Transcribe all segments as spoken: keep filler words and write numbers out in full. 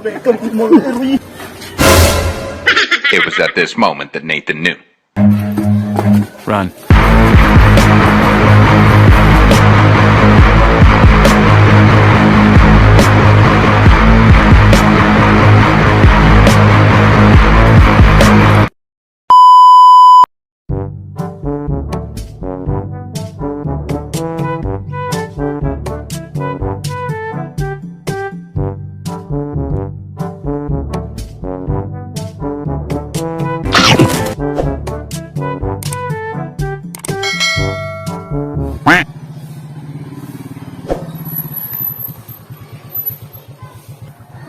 It was at this moment that Nathan knew. Run.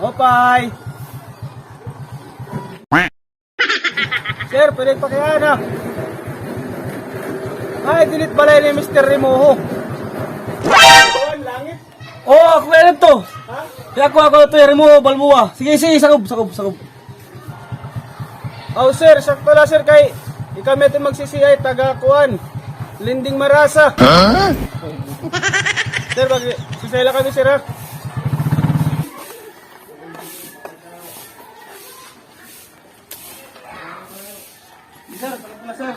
Opay! Sir, pwede pakiana. Ay, dili it balay ni Mister Remoho. Oo, ako kaya ito. Ha? Kaya ako, ako ito, Remoho Balboa. Sige, sige, sakob, sakob, sakob. Oh, sir, sakto la, sir, kay ikami ito magsi-C I, taga kuan, Linding Marasa. Ha? Sir, mag-C I la kami, sir, ha? Sir, pala, sir.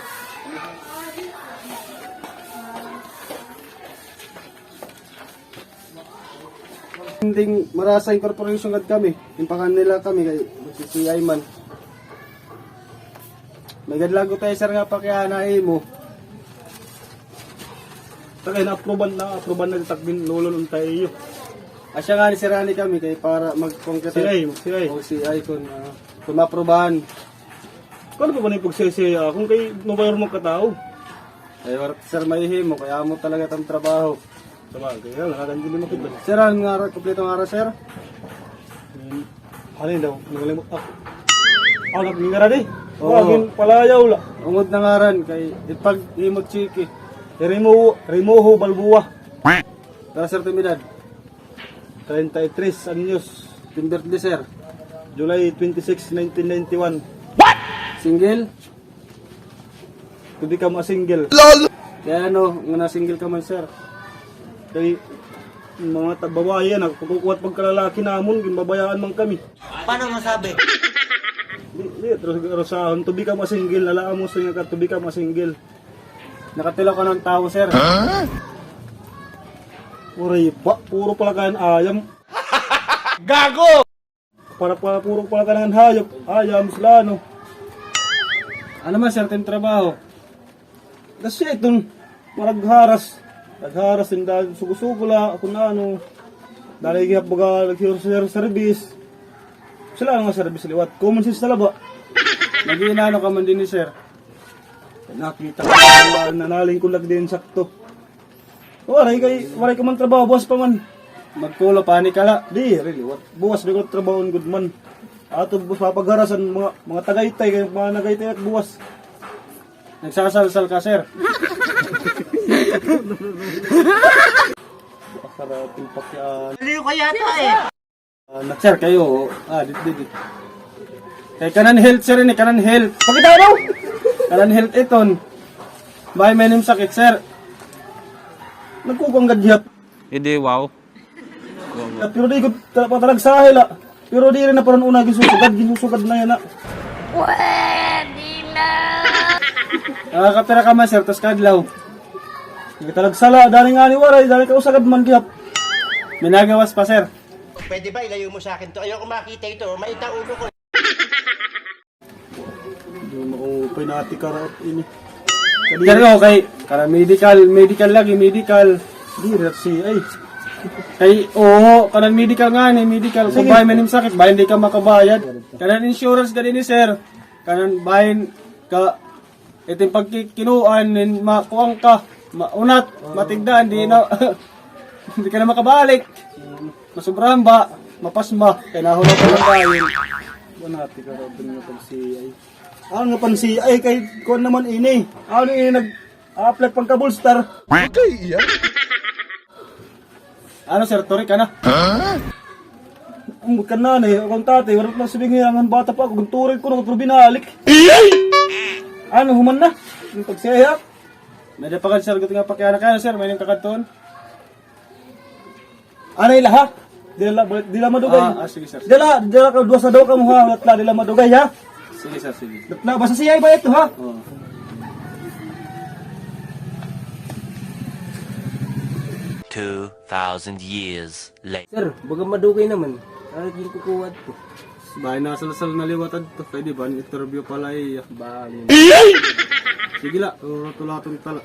Linding Marasa Incorporation gad kami. Impakan nila kami kay magsi-C I man. May gad la gud tayo, sir, nga pakiana imo. Tagay, na-approvean, na-approvean na takbin lolo nung tayo iyo. Asya nga ni sir, ani kami kay para mag-concrete. C I, mag-C I. O C I kun, ah, kun ma-approvean. Kano pa ba ni pagsiya-siya akon kay nubayor mo katao? Ay, waray, sir, mahihimo kay amo talaga it am trabaho. Sabagay, ha, nakakandili mo kita. Sir, an ngara, kompleto ngara, sir? Hmm. Ano yun daw? Nangalimot ako. Aw, nagngara di? Oo. Wagin palayaw la. Ungod na ngaran kay ipag-imot chiki. Remo, Remoho Balboa. Pero, sir, it im edad? Treinta y tres anyos. It im birthday, sir? July twenty-six, nineteen ninety-one. What? Single? To become a single. Lol! Kay ano, nga na-single ka man, sir? Kay, mga ta-, babaye, nagkukuha pagkalalaki namon, ginbabayaan man kami. Paano masabi? Di, di, pero, pero sa, to become a single, nalaam mo sa nga ka, to become a single. Nakatilaw ka ng tao, sir. Huh? Waray ba, puro pala kayan ayam. Gago! Para, para puro pala ka nga hayop. Ay, amos la, no? Ano man, sir, it im trabaho? Kasi iton, maragharas. Nagharas, tinda, sugo-sugo la, kun ano. Dali gihap baga, naghihiras-hiras service. Sila nga service liwat. Common sense na la ba? Nag-iinano ka man dinhi, sir? Nakita ko, nanaling ko lang din sakto. Waray kay, waray ka man trabaho, buwas pa man. Magkulo pa ni ka la. Di, really, what? Buwas, may ko trabaho, good man. Ato, buwas, papagharasan, mga, mga Tagaytay, kay mga Nagaytay at buwas. Nagsasalsal ka, sir. Bukas, sarating pakyan. Aliw ka yata eh. Ah, na, sir, kayo, ah, dit, dit, dit. Kay kanan health, sir, ini, kanan health. Pakita daw! Kanan health iton. Bangin may nim sakit, sir. Nagkukuan gad gihap. Hindi, wow. Pero di ko ta-, patalagsahi la. Pero diri na paron una, ginsusugad, ginsusugad na yana. Pwede na. Nakakapira ka man, sir, tas kadlaw. Nagtalagsa la, dani ngani waray, dani ka usagad man gihap. Minagawas pa, sir. Pwede ba ilayo mo sa akin to? Ayoko makita ito. Maita ulo ko. Di maupay na ati karaot ini. Pero okay, kanan medical, medical lagi, medical. Di, let's see, ay. Kay, oo, kanan medical ngani, medical. Sige. Kun bangin may nim sakit, bangin di ka makabayad. Kanan insurance gad ini, sir. Kanan bangin ka It im pagkikinuan, nin makuan ka, maunat, matigdaan, di na, di ka na makabalik. Masubrahan ba? Mapasma. Kay nahulog ka lang kayo. Buwan natin ka rin nga pag-C I. Ah, nga pang-C I, kay kuan naman ini. Ano ini nag-a-apply pang kabulstar? Okay, iya. Ano, sir, turi ka na? Huh? Ang bukan na, eh. Akong tatay, wala pa sabihin nga, ang bata pa ako, turing ko na, pero binalik. Ano, human na? Yung pagsayap? May dapakan, sir, gusto nga pakiana kayo, sir, may nang kakadton. Ano yung lahat? Diri la, diri la madugay. Ah, ah, sige, sir. Diri la, diri la ka, duha sa duha kamo, ha. Hulat la, diri la madugay, ha. Sige, sir, sige. Hulat la, basta siya iba ito, ha. Oo. Two thousand years later. Sir, baga madugay naman. Ano yung kukuha ito? Bahay na salsal na liwat adto. Pwede ba? Interview pala iya. Bali. Sige la, turo tulaton tala.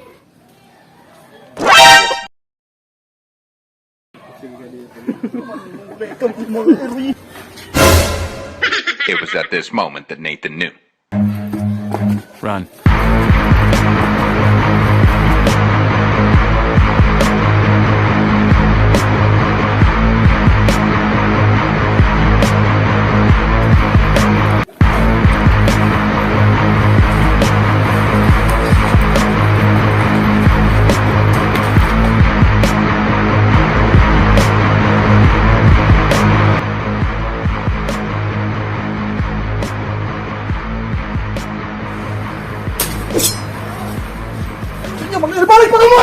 It was at this moment that Nathan knew. Run. Sige, mag-, balik pa kamo!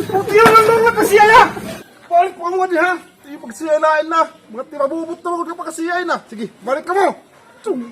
Putihan lang lang na kasiya, ya! Balik pa kamo diha! Sige, pagsiya na, na! Mga tirabubot na, magpakasiya na! Sige, balik kamo! Tsum!